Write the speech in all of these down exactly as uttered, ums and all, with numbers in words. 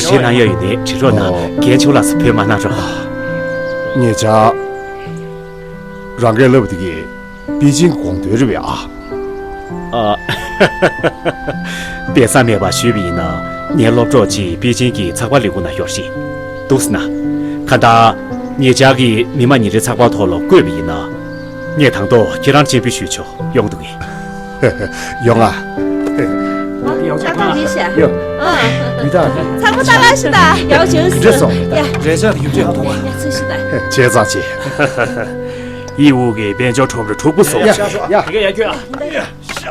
རེ་བྲིས་གནང་ཡ་ཡོད་ནའི་བྲིས་རོགས་གནང་། ཨོ། རྒན་ཆེན་ལགས་སུ་བོས་མ་གནང་རོགས། ངེད་ཅག་རང་སྐད་ལབ་དེ་གི་པེ་ཅིང་གི་དགོང་དོན་རེད་པས་ཨ། ཨ། དཔེ་བསམ་མེད་པ་ཞུས་པ་ཡིན་ན། ངའི་སློབ་གྲོགས་ཅིག་པེ་ཅིང་གི་ཚགས་པར་ལས་ཁུངས་ནང་ཡོད་རེད། འདུག་སེ་ན། ཁ་བརྡ། ངེད་ཅག་གི་མི་མང་ཉིན་རེའི་ཚགས་པར་ཐོག་ལ་བཀོད་པ་ཡིན་ན། ངས་དང་ཐོག་ཁྱེད་རང་སྤྱན་འབུལ་ཞུས་ཆོག། ཡོང་འདུག་གས། ཡོང་ང་། ཨ། ཡོང་ཆ་ཨ་ཐག་ཡིན་ཤག། ཡོ། ཨ། ཡི་དྭགས་ཀྱི། ཚ་པོ་ད་ལ་ཞིག་ད། ཡག་བྱུང་སོང་། འདྲེ་སོང་། ཡ། རེ་ཆག་གི་ཡུམ་ཆེན་མཐོང་བ། ཡ་ཚུལ་ཞིག་ད། བྱས་ཙང་ཆེ། ཡི་དབུགས་ཀྱི་དཔལ་འབྱོར་ཁྲོམ་ར་འཁྲུག་པོ་སོང་། ཡ། ཡ། དེ་ག་ཡ་ཁྱོད་ཨ། ཡ་ཡ་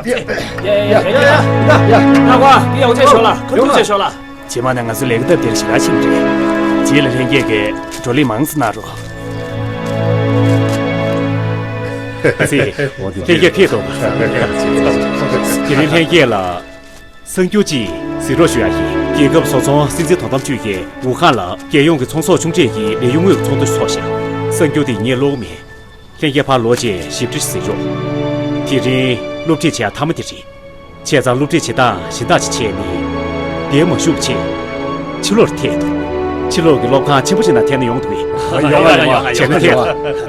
ཡ་ཡ། ཡ་ཡ་ཡ། ཡ་ཡ། ཡ་ཡ། ཡ་ཡ། ཡ་ཡ། ཡ་ཡ། ཡ་ཡ། ཡ་ཡ། རྗེས་མ་ནས་ང་ཚོའི་ལས་ཀ་སྟབས་བདེར་ཞེ་དྲག་ཕྱིན་རེད། རྗེས་ལ་ལྷན་རྒྱས་ཀྱིས་བགྲོ་གླེང་མང་ཙམ་གནང་རོགས། ཨ་ཙི། ལྷན་རྒྱས་ཕེབས་དང་། དེ་རིང་ལྷན་རྒྱས་ལ་གསར་འགྱུར་ཅིག་གཟིགས་རོགས་ཞུ་ཡ་ཡིན། རྒྱལ་ཁབ་བཟོ་ཚོང་སྲིད་འཛིན་དོ་དམ་ཅུས་ཀྱིས་ཝུ་ཧན་ལ་རྒྱལ་ཡོངས་ཀྱི་ཚོང་ཟོག་ཆུང་གྲས་ཀྱི་ལས་ཡུལ་དངོས་ཀྱི་ཚོགས་འདུ་ཚོགས་ཤག། གསར་འགྱུར་དེ་ངས་ཀློག་མེད། ལྷན་རྒྱས་ཕར་ལོག་རྗེས་ཞིབ་ཕྲ་གཟིགས་རོགས། དེ་རིང་སློབ་ཁྲིད་བྱེད་ཡ་མཐའ་མ་དེ་རེད། བྱས་ཙང་སློབ་ཁྲིད་བྱེད་སྟངས་གཞན་དག་ཅིག་བྱས་ནས། འདིར་མ་བཞུགས་པ་བྱས། ཕྱི་ལོགས་ལ་ཐད་དོ། ཕྱི་ལོགས་ཀྱི་སློབ་ཁང་ཆེན་པོ་ཅིག་ནང་ཐད་ན་ཡོང་འདུག་གས། ཡོང་ང་ཡོང་ང་ཡོང་ང་། བྱས་ན་ཐད།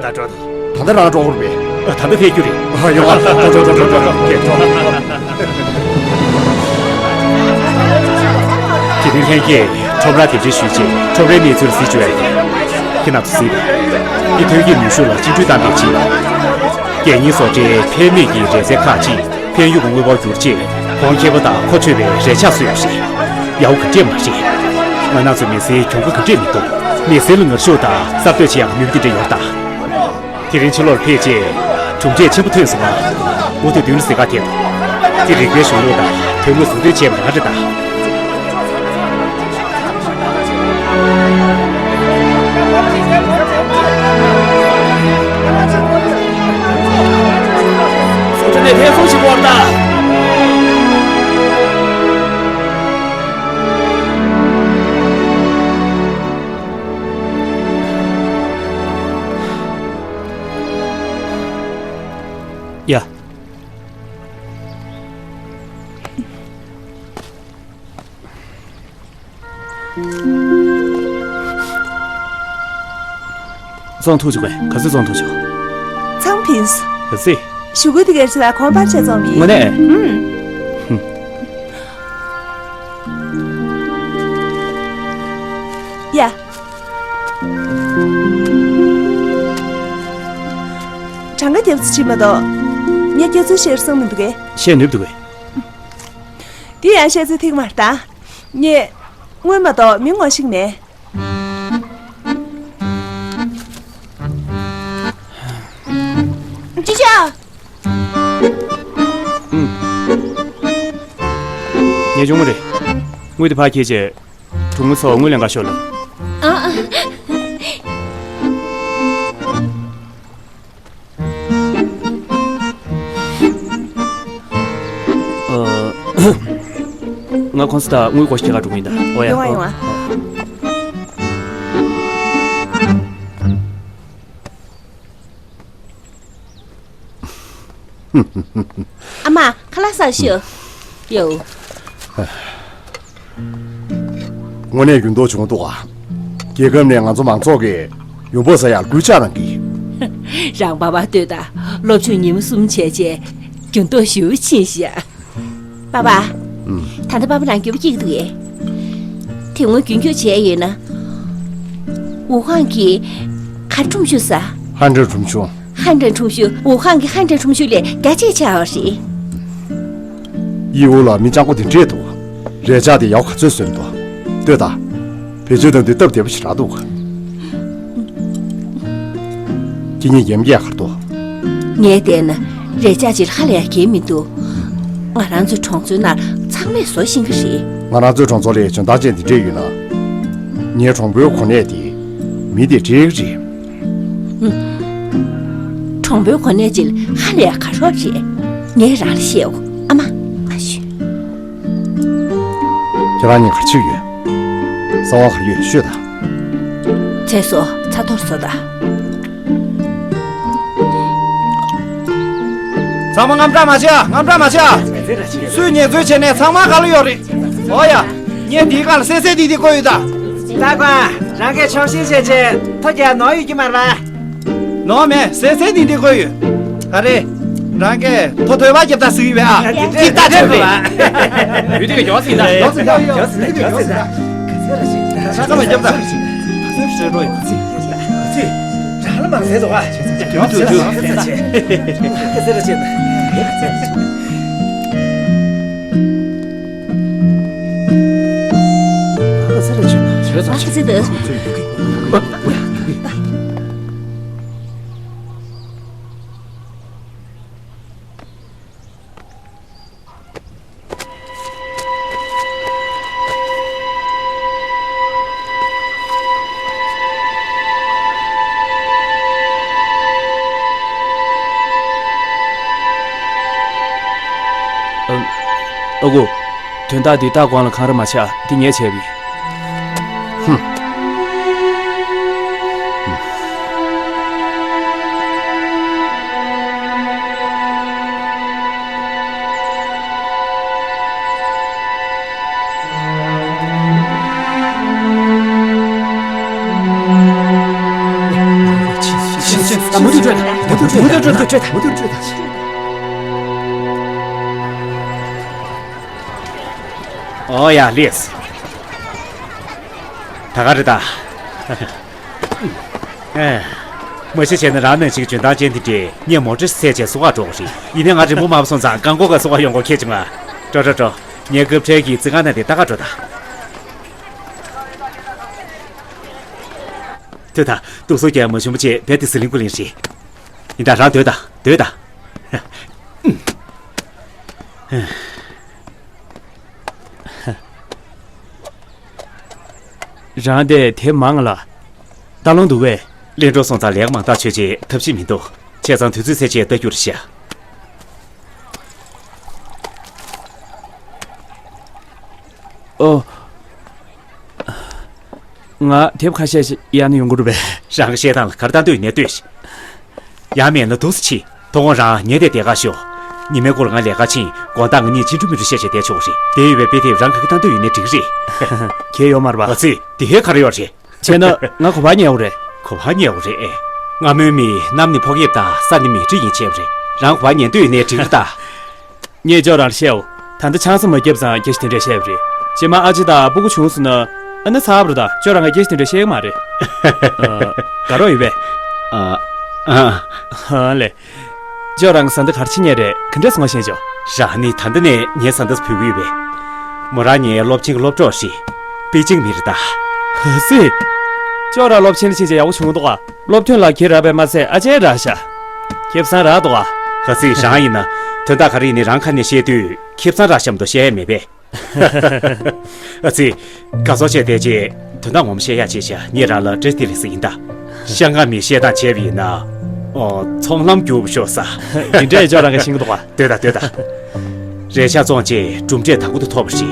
ད་འགྲོ་དང་། ད་ལྟ་རང་འགྲོ་དགོས་རེད་པས། ཨ། ད་ལྟ་ཕེབས་རྒྱུ་རེད། ཨ། ཡོང་ང་། འགྲོ་འགྲོ་འགྲོ་འགྲོ་འགྲོ། དེ་རིང་ལྷན་རྒྱས་ ཁྲོམ་རར་གདན་འདྲེན་ཞུས་རྗེས་ཁྲོམ་རའི་གནས་ཚུལ་གཟིགས་བཅུག་ཡ་ཡིན། ཁྱེད་རྣམ་ཚོ་གཟིགས་དང་། འདི་ཐོན་སྐྱེད་ནུས་ཤུགས་ལ་བཅིངས་འགྲོལ་བཏང་པའི་རྗེས། རྒྱལ་རྙིང་བཟོ་གྲྭའི་ཕན་མེད་ཀྱི་རས་གཟན་ཁག་ཅིག་ཕན་ཡོན་གྱི་དངོས་པོར་གྱུར་རྗེས་ཁོང་ཁྱད་པར་དང་གོ་ཆོད་པའི་རས་ཆག་བཟོས་ཡོད་རེད། ཡག་པོ་ག་འདྲས་མ་རེད། ང་རང་ཚོ་མི་སེར་གྱོང་གུན་ག་འདྲས་མི་འདུག་མི་སེར་ལ་ངར་ཤུགས་དང་གསར་གཏོད་བྱེད་ཡག་ནུས་པ་འདི་འདྲས་ཡོད་དང་། དེ་རིང་ཕྱི་ལོགས་ཕེབས་རྗེས་གྲུབ་འབྲས་ཆེན་པོ་ཐོན་སོང་ང་། འོ་དེ་མདུན་ལ་གཟིགས་ག་ཐེབས་དང་། དེ་རིག་པའི་གཞུང་ལུགས་དང་དོན་དངོས་ཟུང་འབྲེལ་བྱས་པ་རང་རེད་དང་། བཟོ་གྲྭ་ནས་ཐད་གསུམ་ཞིག་བོར་དང་། ཡ། བཙོང་ཐུབ་བྱུང་བས། ག་ཚོད་བཙོང་ཐུབ་བྱུང་། ཚང་ཕིན་སོང་། ག་ཚོད། ཞུ་གུ་དེ་གར་ཆེ་ལ་གོང་པར་ཆ་བཙོང་མི། དངོས་གནས། ཨུམ། ཧུམ། ཡ། གྲངས་ཀ་རྒྱབ་ཚོད་ཅིག་མ་གཏོགས། ངས་རྒྱ་མཚོ་བཤད་སང་མི་འདུག་གས། བཤད་ནུས་འདུག་གས། དེ་ཡང་བཤད་ཚོད་ཐིག་མར་ད། ངས་དངུལ་མ་གཏོགས་མི་ངོ་ཤེས་མེད། ཅི་བྱ། ངས་ཆུང་ངུ་རེད། དངུལ་དེ་ཕར་འཁྱེར་བྱས། གྲོགས་མོ་ཚོ་དངུལ་ལེན་ག་ཤོག་ལབ། ཨ། ཨ། ང་ཁོང་ཚོ་དང་དངུལ་སྒོར་ཁྱེར་ག་འགྲོ་གི་ཡིན་ད། ཨོ་ཡ། ཡོང་བ་ཡོང་བ། ཨ་མ། ཁ་ལག་ཟ་ཤོག་ཡོ། དངོས་གནས་འགྱུར་ལྡོག་བྱུང་འདུག་ཨ། རྒྱལ་ཁབ་ནས་ང་ཚོ་མང་ཚོགས་ཀྱིས་ཡོང་འབབ་ཟ་ཡག་སྐུལ་ལྕག་གནང་གི། རང་པ་ཕར་ལྟོས་དང་། སློབ་སྦྱོང་ཉིན་མོ་གསུམ་བྱས་རྗེས་འགྱུར་ལྡོག་ཞེ་པོ་ཕྱིན་ཤག་པ་པ། ཨུམ། ད་ལྟ་པ་པ་རང་སྐྱོ་པོ་སྐྱེ་གི་འདུག་གས། དེ་སྔོན་རྒྱུན་འཁྱོངས་བྱས་ཡོད་ན། ཝུ་ཧན་གྱི་ག་རེ་ཁྲོམ་གཞུང་ཟེར། ཧན་ཀྲེང་ཁྲོམ་གཞུང་། ཧན་ཀྲེང་ཁྲོམ་གཞུང་། ཝུ་ཧན་གྱི་ཧན་ཀྲེང་ཁྲོམ་གཞུང་ལས་རྒྱ་ཆེ་ཆགས་པ་རེད། དབྱི་ཝུའུ་ལ་མི་སྤྱང་པོ་དེ་འདྲས་འདུག་རས་ཆག་དེ་ཡག་ག་ཚོད་བཟོས་འདུག་ལྟོས་དང་། བེད་སྤྱོད་དང་དེ་སྟབས་བདེ་པོ་ཞིག་རག་འདུག་ཁྱེད་གཉིས་ཡ་མ་རྒྱག་གར་འདུག་ངས་བལྟས་ན་རས་ཆག་ཅིག་ཧ་ལས་ཡ་གལ་མི་འདུག་ང་རང་ཚོའི་གྲོང་ཚོའི་ནང་ཚང་མས་བཟོ་ཤེས་ཀྱི་རེད། ང་རང་ཚོའི་གྲོང་ཚོ་ལ་འཇོན་ཐང་ཅན་འདི་འདྲས་ཡོད་ན། ངའི་གྲོང་པོའི་གོ་གནས་དེ་མི་དེ་སྤྲད་ཀྱི་རེད། ཧུམ། གྲོང་པོའི་གོ་གནས་ཅིག་ཧ་ལས་ཡ་ག་རོགས་རེད། ངས་རང་ལ་བཤད་འོ། ཨ་མ། ཨ་ཤུ། ཁྱེད་རང་གཉིས་ག་རེ་བྱེད་ཀྱི་ཡོད། གསང་བ་ག་རེ་ཡོད་ཤོད་དང་། ཚེ་སོ་ཚ་ཐོར་སོ་དང་། ཚང་མ་དངངས་སྐྲག་མ་བྱེད་ཨ། དངངས་སྐྲག་མ་བྱེད་ཨ། སུས་ཉེས་འཛུགས་བྱས་ནས་ཚང་མ་ག་ལ་ཡོད་རེད། ཨོ་ཡ། ངས་འདིའི་སྒང་ལ་སེ་སེ་ཏི་ཏི་བཀོད་ཡོད་ད། ལྟ་གོ་ཨ། རང་གིས་ཆོག་ཤེས་བྱས་རྗེས་ཐོ་རྒྱག་ནོར་ཡོད་ཀྱི་མ་རེད་པ། ནོར་མེད། སེ་སེ་ཏི་ཏི་བཀོད་ཡོད། ཨ་རེ། རང་གིས་ཐོ་ཐོས་པ་རྒྱབ་ད་ཟིག་ཡོད་པས་ཨ། ཡ་འདི་ལྟ་ཆོག་རེད། ཡུལ་དེ་ག་ཡོག་ཟིག་ད། ཡོག་ཟིག་ད། ཡོག་ཟིག་ད། ཡོག་ཟིག་ད། ཁ་ཁ་ལ་རྒྱབ་ད། ཁ་ཚིག་རང་ལ་མ་ཟེར་དོ་ཨ། ཁ་ཚིག་ར་ཆེ། ཁ་ཚིག་ར་ཆེ། ཁ་ཚིག་ར་ཆེ། ཁ་ཚིག་ར་ཆེ། ཨ་ཁུ། དོན་དག་འདི་ལྟ་དགོངས་ལ་འཁང་ར་མ་བྱེད་ཨ། འདི་ངས་བྱས་པ་ཡིན། ཧུམ། ཨོ་ཡ། ལེས། ད་ག་རེད་ད། ཨེ། མ་གཞི་བྱས་ན་རང་ནང་བཞིན་འཇོན་ཐང་ཅན་དེ་འདྲས་ངས་མོ་ཊ་བསད་བྱས་བཟོ་གར་འགྲོ་བ་རེད། ཡིན་ནའི་ང་རི་མོ་དམར་པོ་སོང་ཙང་རྐང་འཁོར་ག་བཟོ་གར་ཡོང་དགོས་ཁེལ་བྱུང་ང་། འགྲོ་འགྲོ་འགྲོ། ངས་སྐབས་འཕྲལ་གྱི་རྩིས་ཁང་ནང་དེ་ལྟ་གར་འགྲོ་ད། ཐོས་ད། ཏུ་སོ་རྒྱལ་མ་བྱུང་པ་བྱས་བེ་དེ་ཟི་ལིང་ཀུ་ལིང་རེད། ཡིན་ད་རང་སྡོད་ད་སྡོད་ད། རང་དེ་དེབ་མང་ལ། ལྟ་ལོང་འདུག་བས། གླིང་གྲོགས་སོང་ཙང་ལས་ཀ་མང་དག་ཆོད་ཅེས་ཐབས་ཤེས་མི་འདུག་བྱས་ཙང་དུས་ཚོད་ཚད་ཆེད་ལྟ་རྒྱུར་བཤད། ཨོ། ང་དེབ་ཁ་ཤས་ཤིག་གཡར་ན་ཡོང་གི་རེད་པས། རང་གི་བཤད་སྟངས་ལ་ག་རེ་ལྟ་འདོད་ཡིན་ནའི་ལྟོས་ཤིག་ཡང་མེད་ན་འདུག་སེ་ཕྱིན། དོ་དགོང་རང་ཉལ་བསྡད་བསྡད་ག་ཤོག་ཉི་མའི་སྐོར་ང་ལས་ཀ་ཕྱིན་དགོང་དག་ང་གཉིས་ཅི་འགྲོ་མི་འགྲོ་བཤད་བཤད་བསྡད་ཆོག་རེད། དེ་ཡོད་པའི་དཔེ་དེབ་རང་ག་གི་ལྟ་འདོད་ཡོད་ནའི་འགྲིག་རེད། གལ་ཡོད་མ་རེད་པ། ཨ་ཙི། དེ་ཧེ་ག་རེ་ཡོད་རེད། བྱས་ན་ང་ག་པར་ཉལ་དགོས་རེད། ག་པར་ཉལ་དགོས་རེད་ཨེ། སྔ་མོའི་མི་གནམ་ནི་ཕོག་དབྱིབས་དང་ས་ནི་མེ་ཁྲི་ཡིན་བྱས་པ་རེད། རང་ག་པར་ཉལ་འདོད་ཡོད་ནའི་འགྲིག་རེད་ད། ངས་ཅོག་རང་ལ་བཤད་འོ། ད་ལྟ་ཆང་ས་མ་བརྒྱབ་ཙང་སྐད་ཆ་དེ་འདྲས་བཤད་པ་རེད། རྗེས་མ་ཨ་ཅེ་དང་སྤུ་གུ་བྱུང་སོང་ན། ཨ་ནི་ཚར་བ་རེད་ད། ཅོག་རང་གིས་སྐད་ཆ་དེ་འདྲས་བཤད་ཀྱི་མ་རེད། ཨ། དགའ་རོགས་ཡོད་པས། ཨ། ཨ། ཧ་ལེ། ཅོག་རང་གི་བཟའ་ཟླ་ག་རེ་བྱེད་མཁན་རེད། ག་འདྲས་སོང་ང་ཤེས་ཆོག་རང་ནི་ད་ལྟ་ནས་ངའི་བཟའ་ཟླ་བུད་ཀྱི་ཡོད་པས། མོ་རང་ངའི་སློབ་ཆེན་གྱི་སློབ་གྲོགས་ཤིག་པེ་ཅིང་མི་རེད་ད། ཧ་སི། ཅོག་རང་སློབ་ཆེན་ལ་ཕྱིན་བྱས་ཡག་པོ་བྱུང་འདུག་ག་སློབ་ཐོན་ལ་གྱི་རག་པས་མ་ཚད་ཨ་ཅེ་རག་ཤག་ཁེ་བཟང་རག་འདུག་ག་ཧ་སི་རང་ཡིན་ན། དོན་དག་ག་རེ་ཡིན་ནའི་རང་ཁ་ནས་བཤད་དུས་ཁེ་བཟང་རག་ཤག་མི་འདུག་བཤད་ཡ་མེད་པས། ཨ་ཙི། དགའ་ཚོར་བྱས་བསྡད་རྗེས་དོན་དག་ངོ་མ་བཤད་ཡག་བྱས་ཤག་ངས་རང་ལ་བཀྲ་ཤིས་བདེ་ལེགས་ཟེར་ཡིན་ད། ཤང་ཀང་མིས་བཤད་སྟངས་བྱས་པ་ཡིན་ན། ཨོ། ཚོང་ལམ་བསྒྱུར་བ་ཤོག་ཟེར། འདི་འདྲས་ཅོག་རང་གིས་ཤེས་ཀྱི་འདུག་ག་སྡོད་ད་སྡོད་ད། རས་ཆ་བཙོངས་རྗེས་གྲུབ་འབྲས་དང་པོ་དེ་ཐོབ་པ་རེད།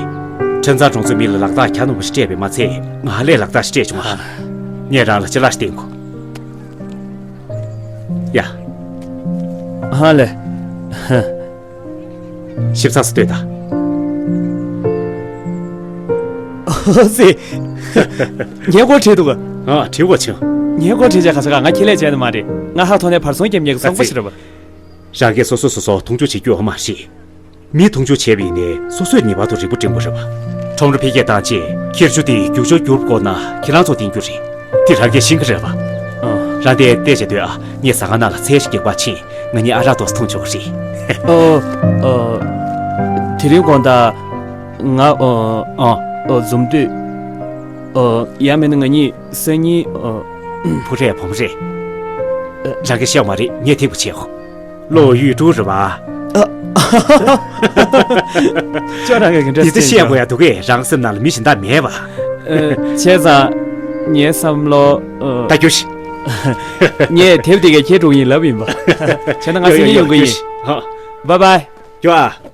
ཁྲེན་ཚང་གྲོང་ཚོའི་མི་ལ་ལག་རྟགས་གྱ་ནོམ་པ་ཞིག་སྤྲད་པས་མ་ཚད་ང་ལ་ལག་རྟགས་ཤིག་སྤྲད་བྱུང་ང་། ངས་རང་ལ་ཅ་ལག་ཞིག་སྟེར་དགོས། ཡ། ཧ་ལེ། ཧ། ཞིབ་ཚགས་སུ་ལྟོས་དང་། ཨོ་ཙི། ངའི་སྐོར་དྲིས་འདུག་ག་ཨ། དྲི་བ་བྱུང་། ངའི་སྐོར་དྲིས་བྱས་ག་ས་ག་ང་ཁྱེད་ལས་བྱས་ནི་མ་རེད། ང་ཧ་ཐོག་ནས་བར་སོང་རྒྱབ་ཉེ་གི་སོང་པ་ཞིག་རེད་པ། རང་གིས་སོ་སོས་སོ་སོ་མཐོང་ཆུང་བྱེད་རྒྱུ་ཡོད་མ་རེད། མིས་མཐོང་ཆུང་བྱས་པ་ཡིན་ནའི་སོ་སོས་ངེས་པར་དུ་རིག་པ་སྒྲིམ་དགོས་རེད་པ། ཁྲོམ་ར་འཕེལ་རྒྱས་བཏང་རྗེས་འཁྱེར་ཆུ་དེ་རྒྱུག་ཤོག་བསྒྱུར་དགོས་ན་ཁྱེད་རང་ཚོ་བསྟེན་རྒྱུ་རེད། དེ་རང་གིས་ཤེས་ཀྱི་རེད་པ། ཨ། རང་དེ་བལྟས་བྱས་སྡོད་ཨ། ངས་ཟ་ཁང་ནང་ལ་ཚལ་ཞིག་རྒྱག་པར་ཕྱིན། ང་གཉིས་ཨ་རག་ཏོག་ཙམ་འཐུང་ཆོག་གི་རེད། ཨོ། ཨོ། དེ་རིང་དགོང་དག་ང་ཨོ། ཨོ། ཨོ། འཛོམས་དུས། ཨོ། ཡང་མིན་ན་ང་གཉིས་སང་ཉིན་ཨོ། བུ་རེད་བུ་མོ་རེད། རང་གིས་ཤེས་མ་རེད། ངས་ཐེག་པ་བྱས་ཧོ། བློ་ཡུས་ཀྲུའུ་རེད་པ། ཅོག་རང་གིས་ག་འདྲ་འདི་ཚོ་བཤད་དགོས་ཡ་འདུག་གས། རང་སེམས་ནང་ལ་མི་གཞན་དག་མེད་པ། ཨ། བྱས་ཙང་ངའི་བསམ་བློ། ཨ། ད་རྒྱུགས་ཤིག་ངས་དེབ་དེ་གས་ཁྱེར་འགྲོ་གི་ཡིན་ལབ་ཡིན་པ། བྱས་ན་ང་སང་ཉིན་ཡོང་གི་ཡིན། ཧ། བཱའི་བཱའི། རྒྱུགས་ཨ།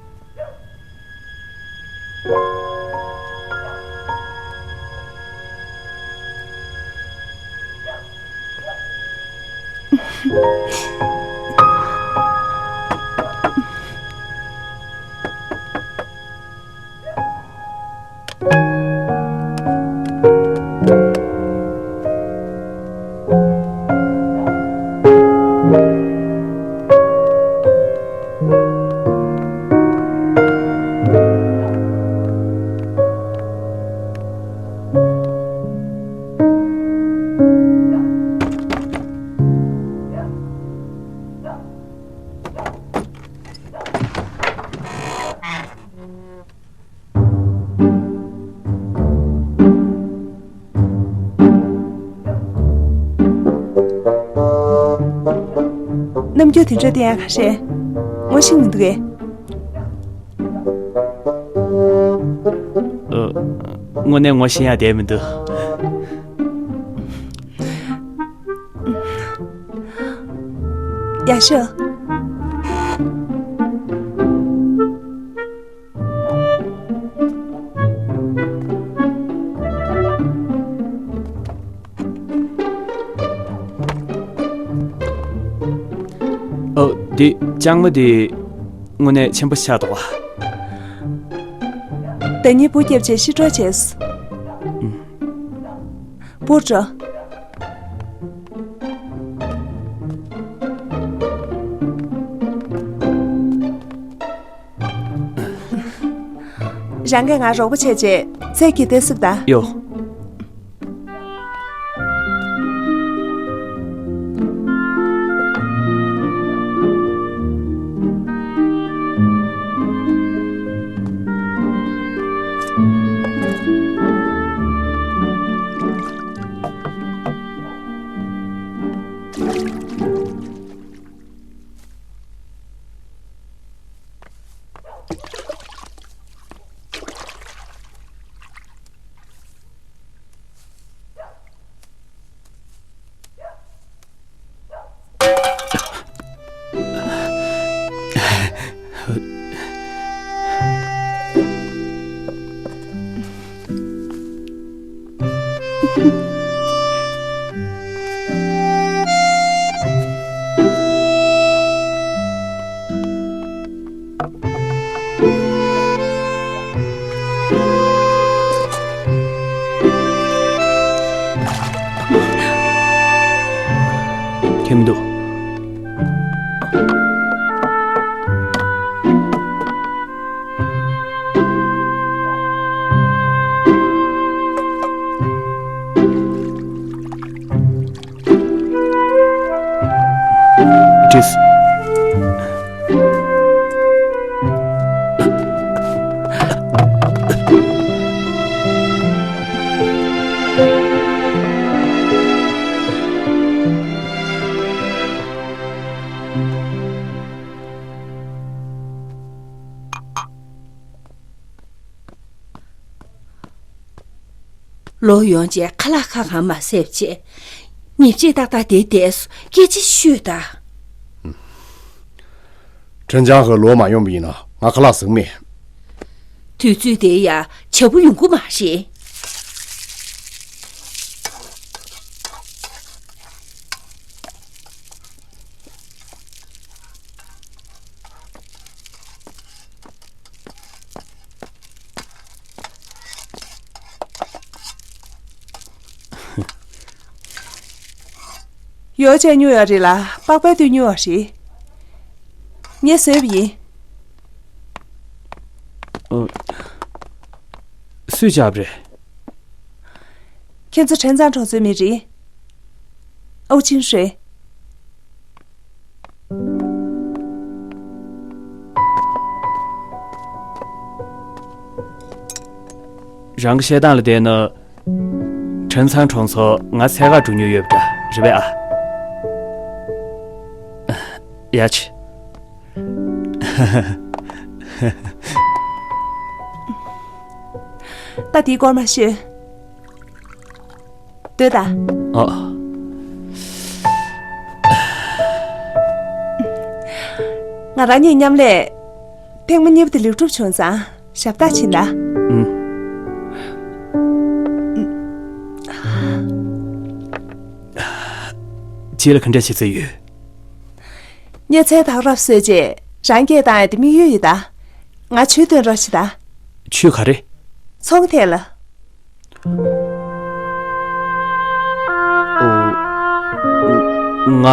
རྣམ་འགྱུར་དེ་འདྲ་བསྟན་ཡ་ག་རེ་རེད། ངོ་ཤེས་མི་འདུག་གས། ཨ། དངོས་གནས་ངོ་ཤེས་ཡ་བསྡད་མི་འདུག་ཡག་ཤོས། ཨོ། འདི་ལྕང་མ་འདི་དངོས་གནས་ཆེན་པོ་ཆགས་འདུག་པ། ཟླ་ཉིན་འབུ་བརྒྱབ་བྱས་ཤི་འགྲོ་བྱས། ཨུམ། འབུར་འགྲོ། རང་གིས་ང་རོགས་པ་བྱས་རྗེས་ཚེ་གི་ཏེ་སིབ་ད། ཡོ། ལོག་ཡོང་རྗེས་ཁ་ལག་ཁ་གང་མ་བཟས་བྱས། ཉིན་གཅིག་ཏག་ཏག་དེ་བསྡད་སོང་། སྐད་ཆ་ཤོད་ད། ཁྲེན་ཅང་ཧོ་ལོག་མ་ཡོང་བ་ཡིན་ན་ང་ཁ་ལག་ཟ་གི་མེད། དུས་ཚོད་དེ་ཡ་བྱ་བུ་ཡོང་གི་མ་རེད། ཡོ་བྱད་ཉོ་ཡོད་རེད་ལ། པགས་པའི་དུས་ཉོ་བ་རེད། ངས་བཟོས་པ་ཡིན། ཨ། སུས་བཅག་པ་རེད། ཁྱེད་ཚོ་ཁྲེན་ཚང་གྲོང་ཚོའི་མི་རེད། ཨོ་ཅིན་ཧྲེ། རང་གི་བཤད་སྟངས་ལ་བལྟས་ན། ཁྲེན་ཚང་གྲོང་ཚོ་ང་འཚོལ་གར་འགྲོ་མྱོང་ཡོད་པ་འདྲ་རེད་པས་ཨ། ཡ་ཆི། ད་དེའི་སྐོར་མ་ཤོད། ལྟོས་དང་། ཨ། ང་རང་གཉིས་མཉམ་ལས་ཐེངས་མ་གཉིས་པ་དེ་ལེགས་གྲུབ་བྱུང་ཙང་ཞབས་ཏག་ཕྱིན་ད། ཨུམ། རྗེས་ལ་ག་འདྲ་བྱེད་རྩིས་ཡོད། ངས་མཚན་དག་རབས་བཟོས་རྗེས་རང་སྐད་བཏང་ཡ་དེ་དམིགས་ཡུལ་ཡིན་ད། ང་ཆུ་འདོན་རོགས་བྱེད་ད། ཆུ་ག་རེ། ཚོང་ཐད་ལ། ཨོ། ང་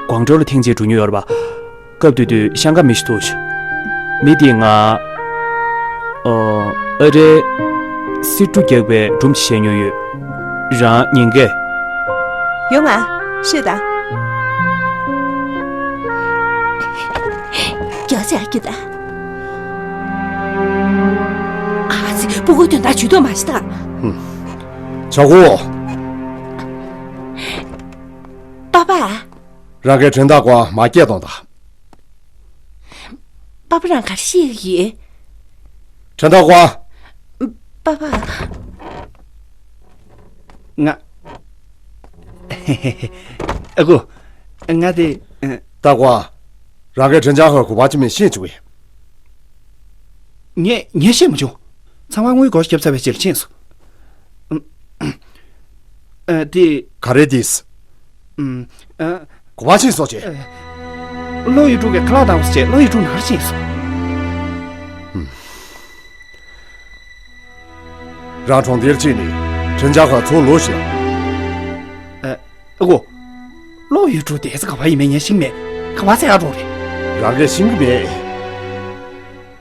ཀོང་ཀྲོའུ་ལ་ཐེངས་གཅིག་འགྲོ་མྱོང་ཡོད་རེད་པ། སྐབས་དེ་དུས་ཤང་ཀ་མི་ཞིག་འདུག་མི་དེས་ང་། ཨོ། ཨ་རིའི་སི་ཀྲུ་རྒྱག་པའི་སྒྲུང་ཞིག་བཤད་མྱོང་ཡོད། རང་ཉན་གས། ཡོང་ང་། ཤོད་དང་། རྒྱགས་ཆ་རྒྱུ་དང་། ཨ་ཙི། སྤུ་གུ་དོན་དག་ཇུས་གཏོགས་མ་བྱེད་དང་། ཧུམ། ཆ་གོ། པ་པ། རང་གིས་ཁྲེན་ཏ་ཀོང་མ་སྐད་གཏོང་དང་། པ་པ་རང་ག་རེ་བཤད་ཀྱི་ཡོད། ཁྲེན་ཏ་ཀོང་། པ་པ། ང་། ཨ་ཁུ། ང་དེ། ཏ་ཀོང་། རང་གིས་ཁྲེན་ཅང་ཧོ་ག་པར་ཕྱིན་མིན་ཤེས་བྱུང་བས། ངས་ངས་ཤེས་མ་བྱུང་། ཚང་མ་དངུལ་སྒོར་བརྒྱབ་ཚར་བའི་རྗེས་ལ་ཕྱིན་སོང་། ཨ། དེ། ག་རེ་དེས། ཨུམ། ཨ། ག་པར་ཕྱིན་སོང་བྱས། ཨ། ལོ་ཡུ་ཀྲུག་གིས་ཁ་ལག་བཏང་བ་བྱས་ལོ་ཡུ་ཀྲུག་ནང་ཕྱིན་སོང་། ཨུམ། རང་གྲོང་སྡེར་ཕྱིན་ནས་ཁྲེན་ཅང་ཧོ་ཚུར་ལོག་ཤོག་ཨ། ཨ་ཁུ། ལོ་ཡུ་ཀྲུག་བསྡད་ས་ག་པར་ཡིན་མིན་ངས་ཤེས་ཀྱི་མེད། ག་པར་འཚོལ་ག་འགྲོ་རེད། རང་གིས་ཤེས་ཀྱི་མེད།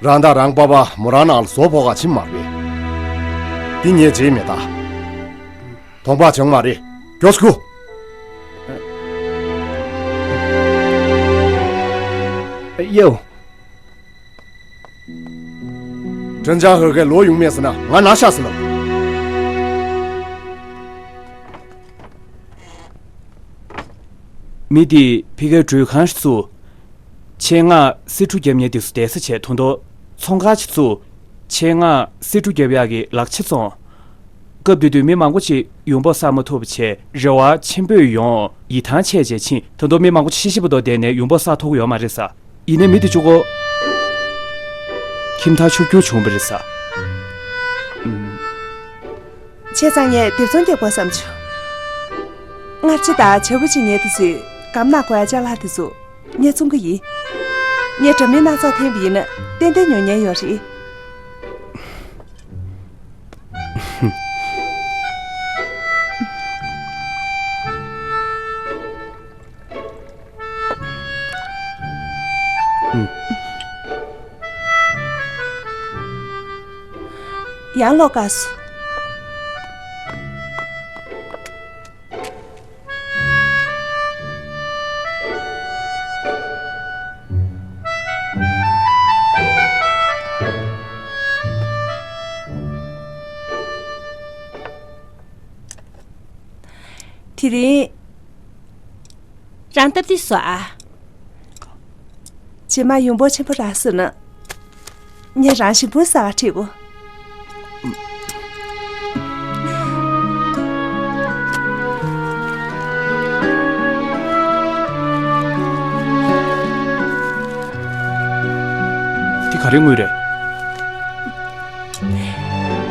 རང་དང་རང་པ་པ་མོ་རང་ནང་ལ་བཟོ་ཕོག་ག་ཕྱིན་མ་རེད། འདི་ངས་བརྗེད་མེད་ད། གདོང་པ་བྱང་མ་རེད། མགྱོགས་སུ་ཁུར། ཡའོ། ཁྲེན་ཅང་ཧོ་གིས་ལོག་ཡོང་མེད་ཟེར་ན་ང་ན་ཤ་ཟེར་ལབ། མི་དེས་ཕ་གིར་མགྲོན་ཁང་ཞིག་བཙུགས། ཆེད་མངགས་སི་ཁྲོན་རྒྱབ་མཁན་དེ་ཚོ་བསྡད་ས་བྱས། ད་དུང་ཚོང་ཁང་ཞིག་བཙུགས། ཆེད་མངགས་སི་ཁྲོན་རྒྱབ་ཡག་གི་ལག་ཆ་བཙོང་། སྐབས་དེ་དུས་མི་མང་པོ་ཅིག་ཡོང་འབབ་བསགས་མ་ཐུབ་པ་བྱས། རེ་བ་ཆེན་པོས་ཡོང་ཡིད་ཐང་ཆད་བྱས་ཕྱིན། ད་དུང་མི་མང་པོ་ཅིག་ཤི་ཤི་པ་དོ་བསྡད་ནས་ཡོང་འབབ་བསགས་ཐུབ་ཀྱི་ཡོད་མ་རེད་ས། ཡིན་ནའི་མི་དེ་གཅིག་པོ་ཁྱིམ་ཐག་ཆོད་རྒྱུ་བྱུང་བ་རེད་ས། ཨུམ། བྱས་ཙང་ངས་སྡེབ་ཚོང་རྒྱག་དགོས་བསམ་བྱུང་། སྔར་ཆེ་དང་བྱ་བུ་ཅིག་ཉལ་དུས་ཚོད་སྒམ་ནང་དགོས་ཡ་ཅ་ལག་དེ་ཚོ་ངས་བཙོང་གི་ཡིན། ངས་དྲ་མིག་སྣ་ཚོགས་འཐེན་པ་ཡིན་ན་ཏན་ཏན་ཉོ་མཁན་ཡོད་རེད། ཡང་ལོག་དཀའ་སོང་། དེ་རིང་། རང་སྟབས་བདེ་སོང་ཨ། རྗེས་མ་ཡོང་འབབ་ཆེན་པོ་རག་སོང་ན། ངས་རང་ཞིམ་པོ་ཟ་བར་ཁྲིད་གོ། རེད། དངུལ་རེད།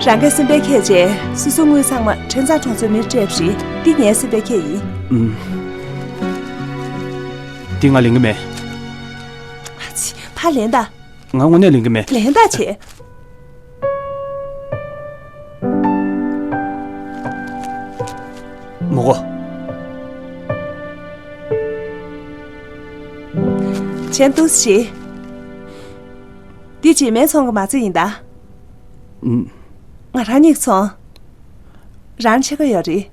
རང་གི་སེམས་པའི་ཁྱད་བྱས། སོ་སོའི་དངུལ་ཚང་མ་ཁྲེན་ཚང་གྲོང་ཚོའི་མིར་སྤྲད་པ་རེད། འདི་ངའི་སེམས་པའི་ཁྱད་ཡིན། ཨུམ། འདི་ང་ལེན་གི་མེད། ཨ་ཙི། ཕར་ལེན་དང་། ང་དངོས་གནས་ལེན་གི་མེད། ལེན་དང་བྱས། མོ་གོ། གཞན་འདུག་སེ་བྱེད། འདི་རྗེས་མའི་ཚོང་གི་མ་རྩ་ཡིན་ད། ཨུམ། ང་རང་གཉིས་ཚོང་། རང་ཕྱེད་ཀ་ཡོད་རེད།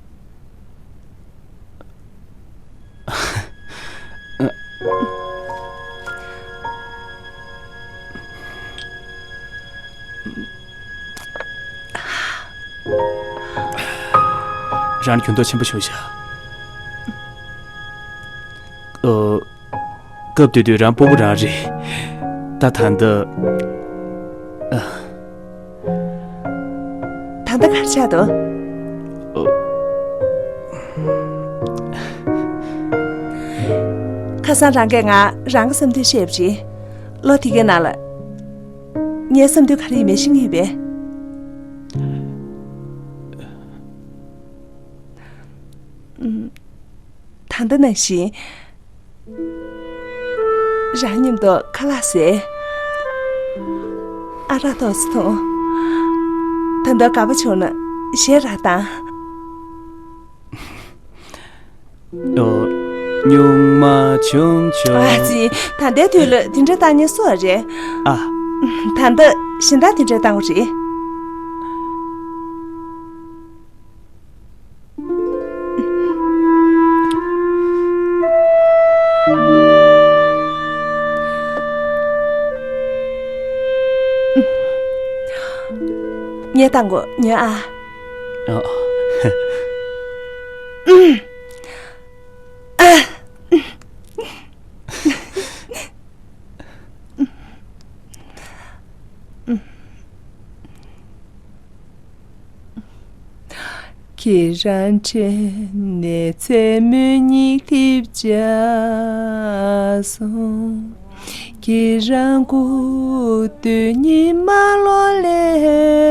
རང་གྱོང་ཐོག་ཆེན་པོ་བྱུང་ཤག་ཨོ། སྐབས་དེ་དུས་རང་སྤུ་གུ་རང་རེད། ད་ད་ལྟ། ཨ། ད་ལྟ་ག་རེ་ཆགས་འདུག་ཁ་སང་རང་གིས་ང་རང་གི་བསམ་འདུན་བཤད་པ་རེད། ལོ་དེ་གའི་ནང་ལ། ངའི་བསམ་འདུན་ག་རེ་ཡིན་མིན་ཤེས་ཀྱི་ཡོད་པས། ཨུམ། ད་ལྟ་ནང་བཞིན། རང་མཉམ་དུ་ཁ་ལག་ཟས། ཨ་རག་ཏོག་ཙམ་འཐུང་། ད་ལྟ་དགའ་པོ་བྱུང་ན་གཞས་རག་དང་། ཨོ། སྨྱུག་མ་ཆུང་ཆུང་། ཨ་ཙི། ད་ལྟའི་དུས་ལ་དེ་འདྲ་བཏང་མཁན་སུ་རེད། ཨ། ད་ལྟ་གཞན་དག་དེ་འདྲ་བཏང་བ་རེད། ངས་བཏང་གོ། ཉོན་ཨ། ཨ། ཁྱེད་རང་དྲན་ནས་མཚན་མོའི་སྙིང་ཐིབས་བྱས་སོང་། ཁྱེད་རང་སྐུ་དུས་ཉི་མ་ལོ་ལས་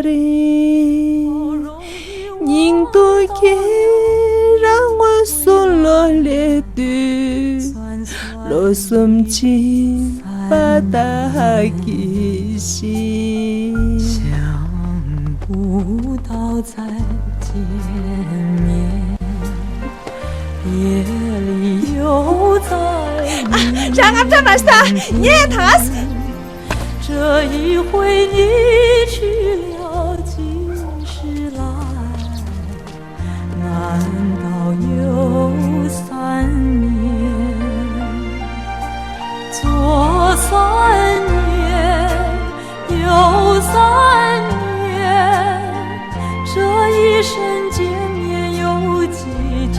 རིང་། སྙིང་དུ་ཁྱེད་རང་དངོས་སུ་ལོ་ལས་དུས། ལོ་གསུམ་ཕྱིན་པ་ལྟ་གི་ཤིང་། 想不到再见面，夜里又再 རང་ང་འདྲ་མ་ཤི་ད། ངས་ད། 这一回你去了几时来？难道有三年？左三年，右三年，这一生见面有几天？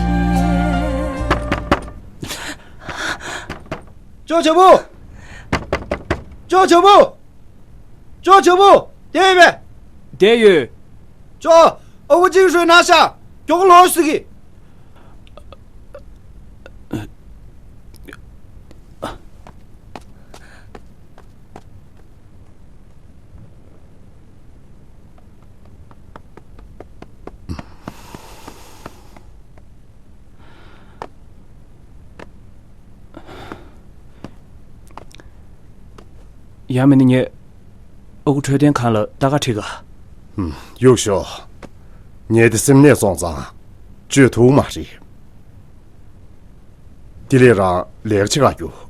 ཅོ་ཆེན་པོ། ཅོ་ཆེན་པོ། ཅོ་ཆེན་པོ། བསྡད་ཡོད་པས། བསྡད་ཡོད། ཅོ། ཨ་ཁུ་ཅིག་ཧྲུའི་ན་ཤ། མགྱོགས་ལོག་ཟེར་གི། ཡང་མིན་ན་ངས་ཨ་ཁུ་འཕྲོད་བསྟེན་ཁང་ལ་ལྟ་ག་ཁྲིད་ག། ཧུམ། གཡུག་ཞོག་ངས་དེ་སེམས་ནད་སོང་ཙང་བཅོས་ཐུབ་མ་རེད། དེ་ལས་རང་ལས་ཀ་བྱེད་ག་རྒྱུགས།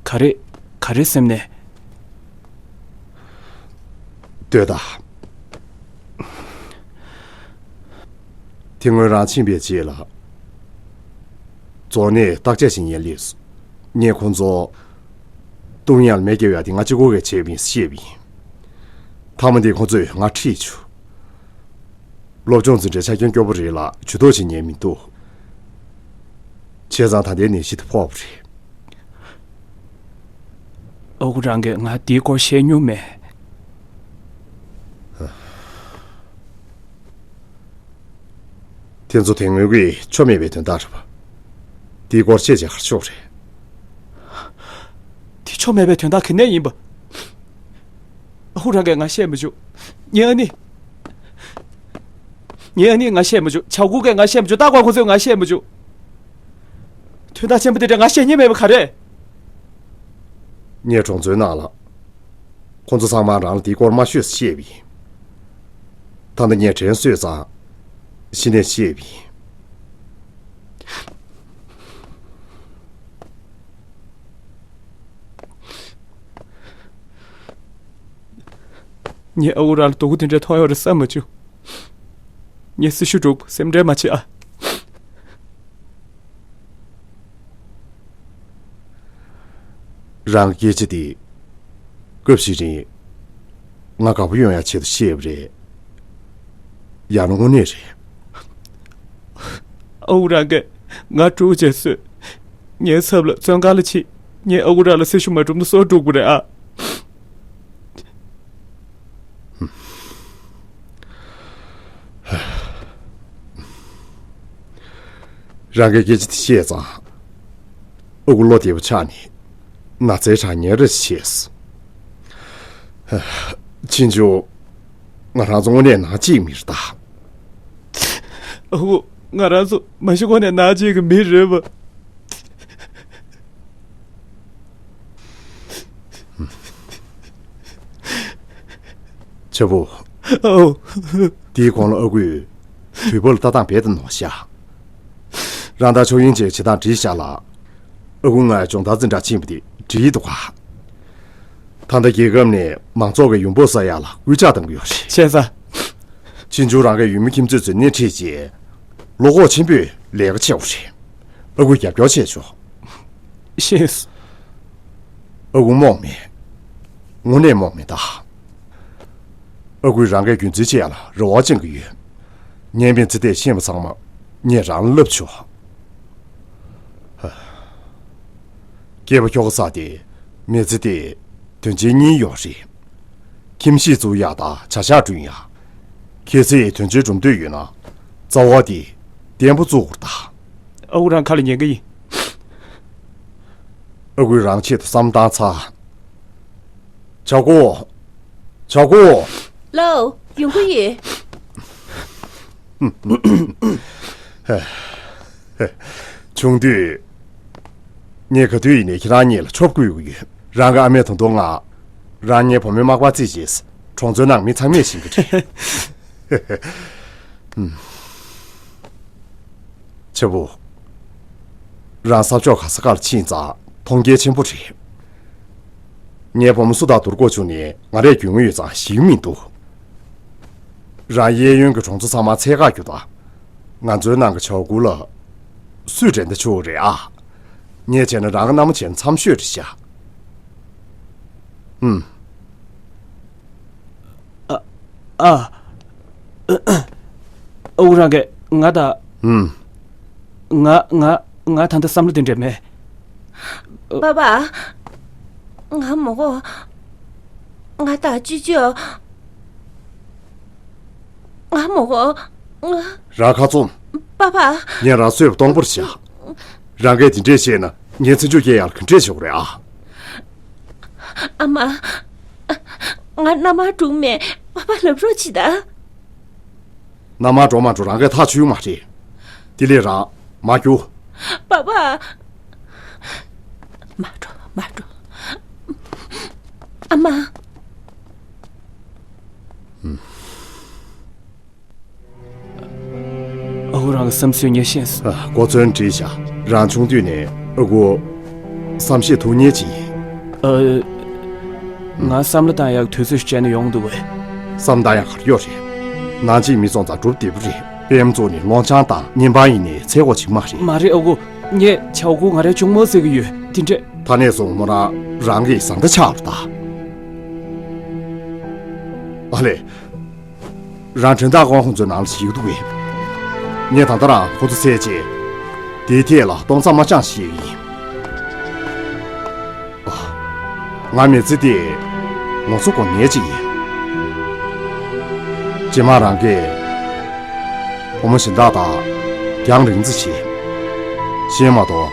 ག་རེ། ག་རེ་སེམས་ནད། ལྟོས་དང་། དེ་སྔོན་རང་ཕྱིན་པའི་རྗེས་ལ། རྫོང་ནས་བརྟག་དཔྱད་བྱེད་མཁན་སླེབས་སོང་། ངས་ཁོང་ཚོ། བཏུང་ཡག་ལ་མེ་བརྒྱབ་ཡག་དེ་ང་གཅིག་པོ་གིས་བྱས་པ་ཡིན་ཟེར་བཤད་པ་ཡིན། མཐའ་མ་དེ་ཁོང་ཚོས་ང་ཁྲིད་བཅུག་སློབ་སྦྱོང་འཛིན་གྲྭའི་ཆ་རྐྱེན་སྐྱོ་པོ་རེད་ལ་ཇུས་གཏོགས་བྱེད་མཁན་མི་འདུག་བྱས་ཙང་ད་ལྟའི་ནད་གཞི་དེ་ཕོག་པ་རེད། ཨ་ཁུ་རང་གིས་ང་འདིའི་སྐོར་བཤད་མྱོང་མེད། དེ་ཚོ་དེ་སྔོན་གྱི་ཆོ་མེད་པའི་དོན་དག་རེད་པ། དེའི་སྐོར་བཤད་བྱས་ག་རེ་ཆོག་རེད། དེ་ཆོ་མེད་པའི་དོན་དག་ག་ནས་ཡིན་པ། ཨ་ཁུ་རང་གིས་ང་བཤད་མི་བཅུག་ངའི་ཨ་ནེ། ངའི་ཨ་ནེས་ང་བཤད་མི་བཅུག་ཆའོ་ཀུའུ་གིས་ང་བཤད་མི་བཅུག་རྟག་པར་ཁོ་ཚོས་ང་བཤད་མི་བཅུག་དོན་དག་ཆེན་པོ་དེ་འདྲ་ང་བཤད་སྙིང་མེད་པ་ག་རེ། ངས་གྲོང་ཚོའི་ནང་ལ། ཁོ་ཚོ་ཚང་མ་རང་ལ་དེའི་སྐོར་མ་ཤོད་ཟེར་བཤད་པ་ཡིན། ད་ལྟ་ངས་དྲན་གསོས་ཙང་། གཞི་ནས་བཤད་པ་ཡིན། ངས་ཨ་ཁུ་རང་ལ་སྡུག་པོ་དེ་འདྲ་མཐོང་ཡོད་རེད་བསམ་མ་བྱུང་། ངས་སྲི་ཞུ་སྒྲུབ་སེམས་ཁྲལ་མ་བྱེད་ཨ། རང་གི་སྐད་ཆ་དེ། སྐབས་ཤིག་རིང་། ང་དགའ་པོ་ཡོང་ཡ་ཆེད་དུ་བཤད་པ་རེད། ཡང་ན་དངོས་གནས་རེད། ཨ་ཁུ་རང་གིས་ང་དཀྲུག་བྱས་གསོས། ངའི་ཚབ་ལ་བཙོན་ཁང་ལ་ཕྱིན། ངས་ཨ་ཁུ་རང་ལ་སྲི་ཞུ་མ་བསྒྲུབས་ན་སྲོག་འགྲོ་གི་རེད་ཨ། རང་གིས་སྐད་ཆ་དེ་བཤད་ཙང་། ཨ་ཁུ་བློ་བདེ་པོ་ཆགས་ནས་ན་ཚའི་གྲང་ཉལ་རེ་བྱས། ཕྱིན་ཆད་ང་རང་ཚོ་དངོས་གནས་ནང་གཅིག་མི་རེད་ད། ཨ་ཁུ། ང་རང་ཚོ་མ་གཞི་དངོས་གནས་ནང་གཅིག་གི་མི་རེད་པ། ཆ་བུ། ཨོ། དེའི་གོང་ལ་ཨ་ཁུས་དུས་བབ་ལ་ལྟ་སྟངས་རྦད་དེ་ནོར་ཤག་རང་ད་ཆོས་དབྱིངས་ཅིག་བྱེད་སྟངས་བྲིས་ཤག་ལ། ཨ་ཁུ་ང་སྦྱོང་བརྡར་འཛིན་གྲྭ་ཕྱིན་པ་དེ་འགྲིག་འདུག་ག་ད་ལྟ་རྒྱལ་ཁབ་ནས་མང་ཚོགས་ཀྱི་ཡོང་འབབ་གསབ་ཡག་ལ་སྐུལ་ལྕག་གཏོང་གི་ཡོད་རེད། བྱས་ཙང་། ཕྱིན་ཆད་རང་གི་ཡུལ་མི་ཁྱིམ་མཚེས་ཚོས་སྣེ་ཁྲིད་རྗེས། བློ་ཁོག་ཆེན་པོས་ལས་ཀ་བྱེད་དགོས་རེད། ཨ་ཁུས་རྒྱབ་སྐྱོར་བྱས་ཆོག་ཤེས། ཨ་ཁུ་རྨོངས་མེད། དངོས་གནས་རྨོངས་མེད་ད། ཨ་ཁུས་རང་གི་རྒྱུན་འཛིན་བྱེད་ཡག་ལ་རེ་བ་བཅངས་ཀྱི་ཡོད། ངའི་མི་ཚེ་འདིར་ཤེས་པ་ཚང་མ་ངས་རང་ལ་བསླབ་ཆོག་སྐྱེས་པ་ཁྱོ་ག་བཙའ་སྟེ་མི་ཚེ་འདིར་དོན་ཆེན་གཉིས་ཡོད་རེད། ཁྱིམ་གཞིས་བཙུགས་ཡག་དང་བྱ་གཞག་བསྐྲུན་ཡག་གལ་སྲིད་དོན་ཆེན་སྒྲུབ་འདོད་ཡོད་ན། རྩ་བ་དེ་བརྟན་པོ་བཙུགས་དགོས་རེད་ད། ཨ་ཁུ་རང་ཁ་ལ་ཉན་གི་ཡིན། ཨ་ཁུས་རང་ཆེད་དུ་བསམ་བཏང་ཚར། ཆའོ་ཀུའུ། ཆའོ་ཀུའུ། ལའོ། ཡོང་གི་ཡོད། ཆུང་དུས། ངས་ག་དུས་ཡིན་ནའི་ཁྱེད་རང་གཉིས་ལ་ཆོབ་བསྐུལ་གྱི་ཡོད། རང་གི་ཨ་མས་ད་དུང་ང་། རང་ངའི་བུ་མོའི་མག་པར་བརྩིས་རྗེས། གྲོང་ཚོའི་ནང་མི་ཚང་མས་ཤེས་ཀྱི་རེད། ཆ་བུ། རང་ས་ཕྱོགས་ག་ས་གར་ཕྱིན་ཙང་མཐོང་རྒྱ་ཆེན་པོ་རེད། ངའི་བུ་མོ་སུ་དང་བསྡུར་དགོས་བྱུང་ནས་ང་རས་རྒྱུས་མངའ་ཡོད་ཙང་ཞིག་མི་འདུག་རང་གཡས་གཡོན་གྱི་གྲོང་ཚོ་ཚང་མ་འཚོལ་ག་རྒྱུགས་དང་། ང་ཚོའི་ནང་གི་ཆའོ་ཀུའུ་ལ་སུས་འགྲན་ཟླ་ཆེ་བོ་རེད་ཨ། ངས་བྱས་ན་རང་གི་མནའ་མ་བྱས་ན་འཚམས་ཤོས་རེད་ཤག་ཨུམ། ཨ། ཨ། ཨ་ཁུ་རང་གིས་ང་དང་། ཨུམ། ང་ང་ང་ད་ལྟ་བསམ་བློ་དེ་འདྲ་མེད། པ་པ། ང་མོ་གོ་ང་དང་ཅི་ཅོ། ང་མོ་གོ་ང་། རང་ཁ་བཙུམ། པ་པ། ངས་རང་གསོད་པ་སྟོང་པར་བྱ། རང་གིས་དེ་འདྲས་བཤད་ན་ངས་ཚེ་མཇུག་སྐྱེལ་ཡག་ག་འདྲས་བྱེད་དགོས་རེད་ཨ། ཨ་མ། ང་མནའ་མར་འགྲོ་མེད། པ་པ་ལབ་རོགས་བྱེད་ད། མནའ་མར་འགྲོ་མ་འགྲོ་རང་གིས་ཐག་ཆོད་མ་རེད། དེ་ལས་རང་མར་རྒྱུགས། པ་པ། མར་འགྲོ་མར་འགྲོ། ཨ་མ། ཨ་ཁུ་རང་གི་བསམ་ཚུལ་ངས་ཤེས་སོང་། ཨ། གོ་མཚོན་བྲིས་བཞག་རང་ཆུང་དུས་ནས་ཨ་ཁུ་བསམ་ཤེས་ཐུབ་མཁན་ཅིག་ཡིན། ཨ། ང་བསམ་བློ་བཏང་ཡག་དུས་ཚོད་ཞིག་བྱས་ན་ཡོང་འདུག་གས། བསམ་བཏང་ཡག་ག་རེ་ཡོད་རེད། ནང་གཅིག་མི་སོང་ཙང་སྒྲུབ་བདེ་པོ་རེད། པད་མ་བཙུགས་ནས་སློང་ཆང་དང་གཉན་འབངས་ཡིན་ནའི་འཚོལ་དགོས་ཅིག་མ་རེད། མ་རེད་ཨ་ཁུ། ངས་ཆའོ་ཀུའུ་ང་རའི་གཅུང་མོ་བརྩི་གི་ཡོད། དེ་འདྲས། ད་ནས་བཟུང་མོ་རང་རང་གི་བཟའ་ཟླ་ཆགས་རོགས་གདའ། ཨ་ལེ། རང་དྲན་རྟགས་ཀོང་ཁོང་ཚོའི་ནང་ལ་ཞིག་འདུག་གས། ངས་ད་ལྟ་རང་ཁོ་ཚོ་བསད་རྗེས། དེའི་ཐད་ལ་སྟོང་རྩ་མ་བཅངས་ཞེས་ཡིན། ཨ། ང་མི་ཚེ་འདི་ངོ་ཚ་དགོས་ངེས་ཅིག་ཡིན། རྗེས་མ་རང་གིས་བུ་མོ་གཞན་དག་དང་རྒྱང་རིང་ཙམ་བྱེད། གཞན་མ་གཏོགས་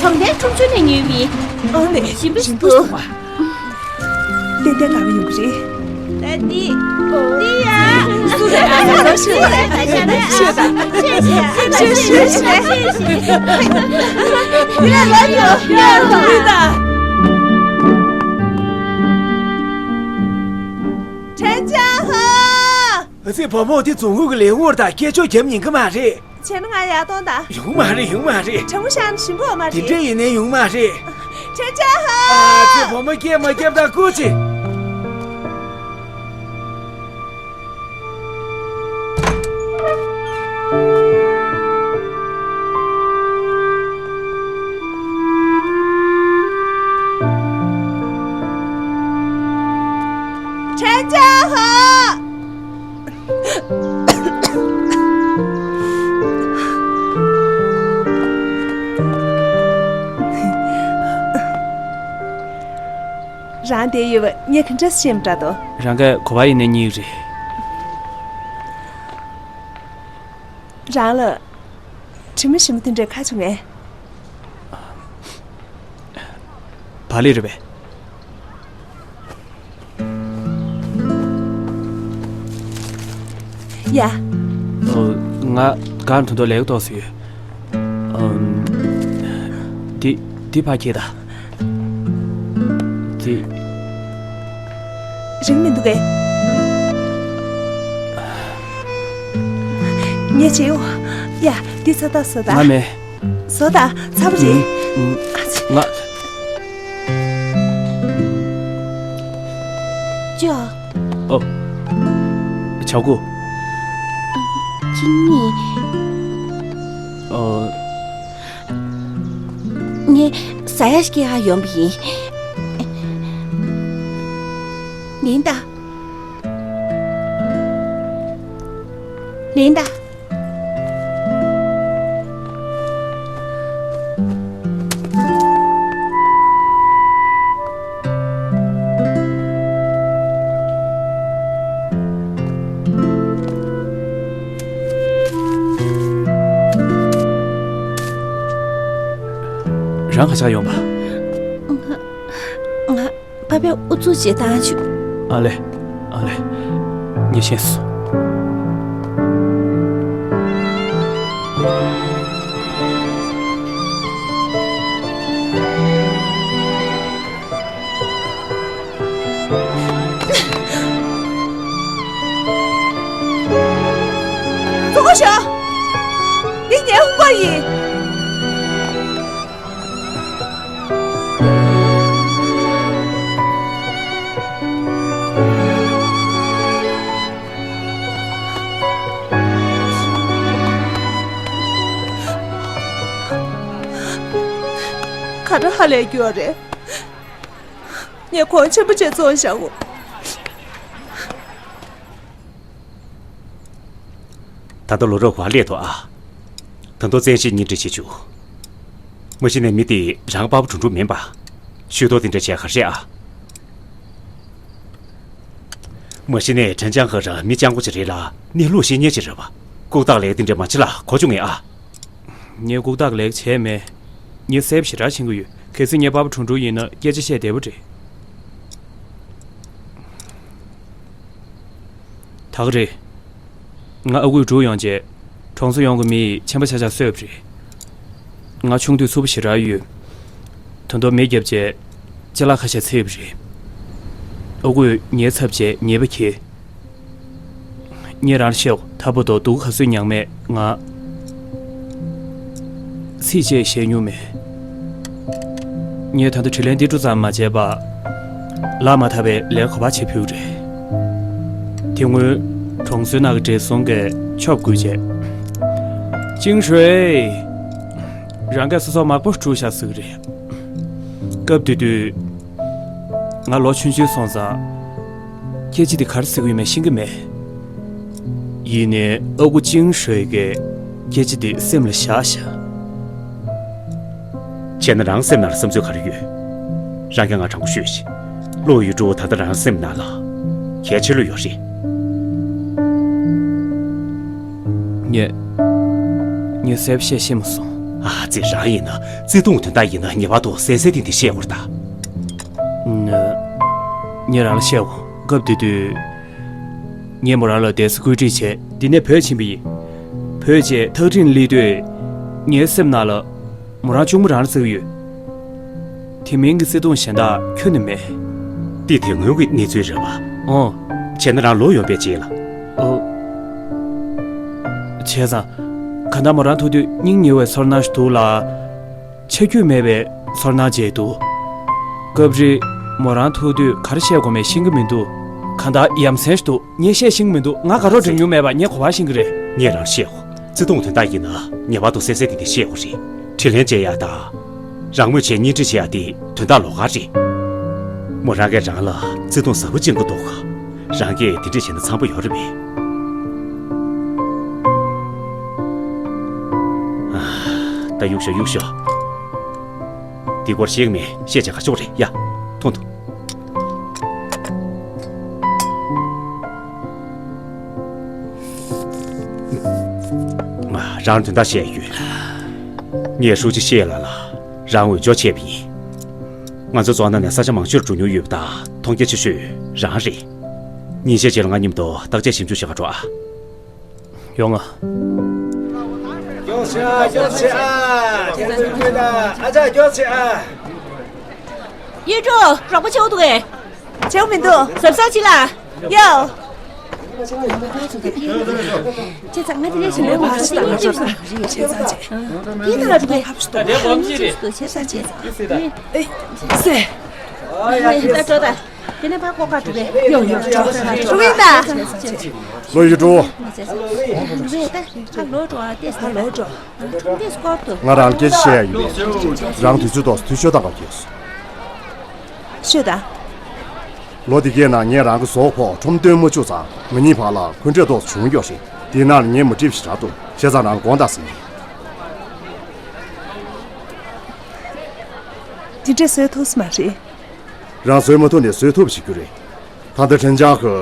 གྲོང་རྡལ་ཁྲོམ་ཆུང་ནས་ཉོས་པའི་ཨང་ནས་ཞིམ་པོ་ཞིམ་པོ་འདུག་སོང་བ། ཏན་ཏན་དགའ་བའི་ཡོང་གི་རེད། ད་འདི། འདི་ཡ། སུ་རེད་ཨ། ད་ཤོད་ད། ཤོད་ད། ཤོད་ཤོད་ཤོད་ཤོད། འདི་ལ་ལོ་ཉོ་ཡ། འདི་ད། ཁྲེན་ཅང་ཧོ། ཨ་ཙི། བུ་མོ་དེ་རྫོང་ཁུལ་གྱི་ལས་ཁུངས་དང་སྐད་ཅོར་རྒྱབ་ཉན་གི་མ་རེད། བྱས་ན་ང་ཡར་གཏོང་དང་། ཡོང་མ་རེད། ཡོང་མ་རེད། དྲང་མོ་བཤད་ན་ཞིམ་པོ་མ་དེ་རེད། འདྲ་ཡིན་ནའི་ཡོང་མ་རེད། ཁྲེན་ཅང་ཧོ། ཨ་ཙི། བུ་མོ་སྐད་མ་རྒྱབ་དང་སྐུ་མཁྱེན། ཁྲེན་ཅང་ཧོ། རང་བསྡད་ཡོད་པ་ངས་ག་འདྲ་ཤེས་པ་འདྲ་འདུག་རང་གིས་ག་པར་ཡིན་ནའི་རྙེད་ཀྱི་རེད། རང་ལ་དྲི་མ་ཞིམ་པོ་དེ་འདྲའི་ཁ་བྱུང་ངས། བག་ལེབ་རེད་པས། ཡ། ཨོ། ང་སྒང་ཐོག་ཏུ་ལས་ཀ་ཏོག་ཙམ་ཡོད། ཨམ། འདི་འདི་ཕར་འཁྱེར་དང་། འདི། རིང་མི་འདུག་གས། ངས་བྱེད་འོ། ཡ། འདི་ཚ་ཏག་ཏག་བཟོ་དང་། ང་མེད། བཟོ་དང་། ཚ་པོ་རེད། ཨུམ། ཨུམ། ང་། ཅོ། ཨོ། ཆའོ་ཀུ། ཅི་ནི། ཨོ། ངས་ཟ་ཡག་ཞིག་སྐྱེལ་ཡོང་བ་ཡིན། ལིན་ཏ། ལིན་ཏ། རང་ག་ཆག་ཡོང་པ། ང་ང་། པ་ཕས་ཨུ་ཚུགས་བྱེད་སྟངས་བྱུང་། ཨ་ལེ། ཨ་ལེ། ངས་ཤེས་སོང་། ཚུར་ཤོག་འདི་ངའི་ཧུང་པ་ཡིན། ཧ་ལས་རྒྱུ་རེད། ངས་གོང་ཆེན་པོ་བྱས་བཙོང་བཞག་གོ། ད་ལྟ་ལོ་རབས་བར་སླེབས་འདུག་ཨ། ད་དུང་བཙན་ཤེད་གཉིས་འདྲ་བྱེད་བཅུག། མ་གཞི་ནས་མི་དེ་རང་པགས་པ་དྲུང་དྲུང་མིན་པ། ཤུལ་ཏོག་དེ་འདྲ་བྱས་ག་རེ་ཨ། མ་གཞི་ནས་ཁྲེན་ཅང་ཧེ་རང་མི་སྤྱང་པོ་ཅིག་རེད་ལ། གནས་ལུགས་ཤེས་མཁན་ཅིག་རེད་པ། ལྐུགས་རྟགས་ལས་དེ་འདྲ་མ་བྱེད་ལ་གོ་བཅུག་ངེས་ཨ། ངས་ལྐུགས་རྟགས་ལས་བྱས་མེད། ངས་གསལ་པོ་ཞེ་དྲག་ཤེས་ཀྱི་ཡོད། གལ་སྲིད་ངའི་པགས་པ་དྲུང་དྲུང་ཡིན་ན་སྐད་ཆ་བཤད་བདེ་པོ་རེད། ད་ག་རེད། ང་ཨ་ཁུས་སྒྲུག་ཡོང་རྗེས། གྲོང་ཚོ་ཡོངས་ཀྱི་མི་ཡིས་ཆམ་པ་ཆ་ཆ་གསོས་པ་རེད། ང་ཆུང་དུས་རྩུབ་པོ་ཞེ་དྲག་ཡོད། ད་དུང་མེ་བརྒྱབ་རྗེས། ཅ་ལག་ཁ་ཤས་ཚིག་པ་རེད། ཨ་ཁུས་ངའི་ཚབ་བྱས་ཉེས་པ་འཁྱེར། ངས་རང་ལ་བཤད། ད་བར་དུ་སྡུག་ག་ཚོད་མྱངས་མེད་ང་། ཚིག་གཅིག་བཤད་མྱོང་མེད། ངས་ད་ལྟ་དྲིན་ལན་འདི་འགྲོ་ཙམ་མ་བྱས་པ། ལག་མ་ཐག་པའི་ལས་ག་པར་བྱེད་ཕོད་རེད། དེ་སྔོན་གྲོང་ཚོའི་ནང་གི་བགྲེས་སོང་གིས་ཆོབ་བསྐུལ་བྱས། ཅིང་ཧྲུའེ། རང་གིས་སོ་སོ་མག་པ་བཀྲུས་བཞག་ཟེར་གི་རེད། སྐབས་དེ་དུས། ང་ལོ་ཆུང་ཆུང་སོང་ཙང་། སྐད་ཆ་དེ་ག་རེ་ཟེར་གི་ཡོད་མེད་ཤེས་ཀྱི་མེད། ཡིན་ནའི་ཨ་ཁུ་ཅིང་ཧྲུའེ་གིས་སྐད་ཆ་དེ་སེམས་ལ་བཞག་བཞག། བྱས་ན་རང་སེམས་ནང་ལ་བསམ་ཚུལ་ག་རེ་ཡོད། རང་གིས་ང་དྲང་པོ་ཤོད་ཤིག། ལོ་ཡུ་ཀྲུའུ་ད་ལྟ་རང་སེམས་ནང་ལ་གལ་ཆེ་ལོས་ཡོད་རེད། ངས། ངས་གསལ་པོ་བཤད་ཤེས་མ་སོང་། ཨ་ཙི། རང་ཡིན་ན་བརྩེ་དུང་དོན་དག་ཡིན་ན་ངེས་པར་དུ་གསལ་གསལ་ཐིང་ཐིང་བཤད་དགོས་རེད་ད། ངས་རང་ལ་བཤད་འོང་། སྐབས་དེ་དུས། ངས་མོ་རང་ལ་བསྡད་ས་བཀོད་སྒྲིག་བྱས། འདི་ནས་བོད་ཕྱིན་པ་ཡིན། བོད་ཅེས་ཐག་རིང་སླེབས་དུས། ངའི་སེམས་ནང་ལ། མོ་རང་གཅུང་མོ་རང་ལ་བརྩི་གི་ཡོད། དེ་མིན་གྱི་བརྩེ་དུང་གཞན་དག་ཁྱོན་ནས་མེད། འདི་དེ་སྔོན་གྱི་གནས་ཚུལ་རེད་པ། ཨོ། བྱས་ན་རང་ལོ་ཡོད་པའི་རྗེས་ལ། ཨོ། བྱས་ཙང་། གང་ལྟར་མོ་རང་ཐུག་དུས་སྙིང་ཉེ་བའི་ཚོར་སྣང་ཞིག་འདུག་ལ། ཆ་རྒྱུས་མེད་པའི་ཚོར་སྣང་བརྗེད་འདུག། སྐབས་རེ། མོ་རང་ཐུག་དུས་ག་རེ་བཤད་དགོས་མེད་ཤེས་ཀྱི་མི་འདུག། གང་ལྟར་ཡ་མཚན་ཞིག་འདུག། ངས་བཤད་ཤེས་ཀྱི་མི་འདུག། ང་དགའ་རོགས་འགྲིག་མྱོང་མེད་པ་ངས་གོ་བ་ཤེས་ཀྱི་རེད། ངས་རང་བཤད་འོ། བརྩེ་དུང་དོན་དག་ཡིན་ན་ངེས་པར་དུ་གསལ་གསལ་ཐིང་ཐིང་བཤད་དགོས་རེད། དྲིན་ལན་འཇལ་ཡག་དང་། རང་མོས་བྱས་གཉེན་སྒྲིག་བྱེད་ཡག་དེ་དོན་དག་ལོགས་ཀ་རེད། མོ་རང་གིས་རང་ལ་བརྩེ་དུང་ཟབ་པོ་བཅངས་ཀྱི་འདུག་ག། རང་གིས་དེ་འདྲ་བྱས་ན་འཚམ་པོ་ཡོད་རེད་པས། ཨ། ད་གཡུག་ཤོག། གཡུག་ཤོག། འདི་སྐོར་ཤེས་ཀྱི་མེད། བཤད་བྱས་ག་ཆོག་རེད་ཡ། ཐོངས་ཐོངས། རང་དོན་དག་བཤད་ཡོད། ངས་ཧྲུའུ་ཅི་ཤེས་ལགས་ལ་རང་འོས་སྦྱོར་བྱས་པ་ཡིན། ང་ཚོའི་བཙོན་ནང་ནས་ས་ཆ་མང་ཤོས་འགྲོ་མྱོང་ཡོད་པ་དང་མཐོང་རྒྱ་ཆེ་ཤོས་རང་རེད། ཉིན་ཤས་རྗེས་ལ་ང་མཉམ་དུ་བརྟག་དཔྱད་ཞིབ་འཇུག་བྱེད་ག་འགྲོ་ཨ། ཡོང་ང་། མགྱོགས་བྱེད་ཨ། མགྱོགས་བྱེད་ཨ། ཐེ་ཚོམ་དགོས་ན་ཨ་ཅག་མགྱོགས་བྱེད་ཨ། ཡེ་ཀྲོ། རོགས་པ་བྱེད་དགོས་འདུག་གས། བྱེད་དགོས་མི་འདུག། གཟབ་གཟབ་བྱེད་ལ། ཡོ། བྱས་ཙང་ང་དེ་ནས་ཞིང་ལས་མ་བྱེད་ན་ཅི་བྱེད་ཙང་བྱེད། དེའི་ནང་ལ་འགྲོ་གས། བྱས་ཙང་བྱས་ཙང་། ཨེ། སེ། ད་འགྲོ་ད། དེ་ནས་ཕར་ཀོ་ཁ་འགྲོ་གས། ཡོ་ཡོ། འགྲོ་གས་ད། ལོ་ཡུ་ཀྲོ། འགྲོ་གས་ད། ཕར་ལོག་འགྲོ་ཨ། ཏེས་ད། ཕར་ལོག་འགྲོ། ང་རང་སྐད་ཆ་བཤད་ཡ་ཡོད། རང་དུས་ཚོད་ཐོག་འཐུས་ཤོར་བཏང་ག་བྱས་སོང་། ཤོད་དང་། ལོ་འདི་གའི་ནང་ངས་རང་གི་ཟོག་ཕོགས་ཁྲོམ་སྟོན་མ་བཅུག་ཙང་ང་གཉིས་བར་ལ་འཁོན་འགྲས་ཏོག་ཙམ་བྱུང་ཡོད་རེད། དེའི་ནང་ལ་ངས་མ་འགྲིག་པ་ཞེ་དྲག་འདུག། བྱས་ཙང་རང་ལ་དགོངས་དག་ཟེར་ཡིན། དེ་འདྲས་བཟོས་ཐུབ་ས་མ་རེད། རང་བཟོས་མ་ཐུབ་ནས་བཟོས་ཐུབ་པ་བྱེད་རྒྱུ་རེད། ད་ལྟ་ཁྲེན་ཅང་ཧེ་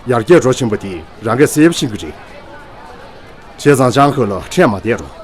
ཡར་རྒྱས་འགྲོ་བཞིན་པ་དེ་རང་གིས་གསལ་པོ་ཤེས་ཀྱི་རེད། བྱས་ཙང་ཅང་ཧེ་ལ་ཁྲེལ་མ་བསྡད་རོགས།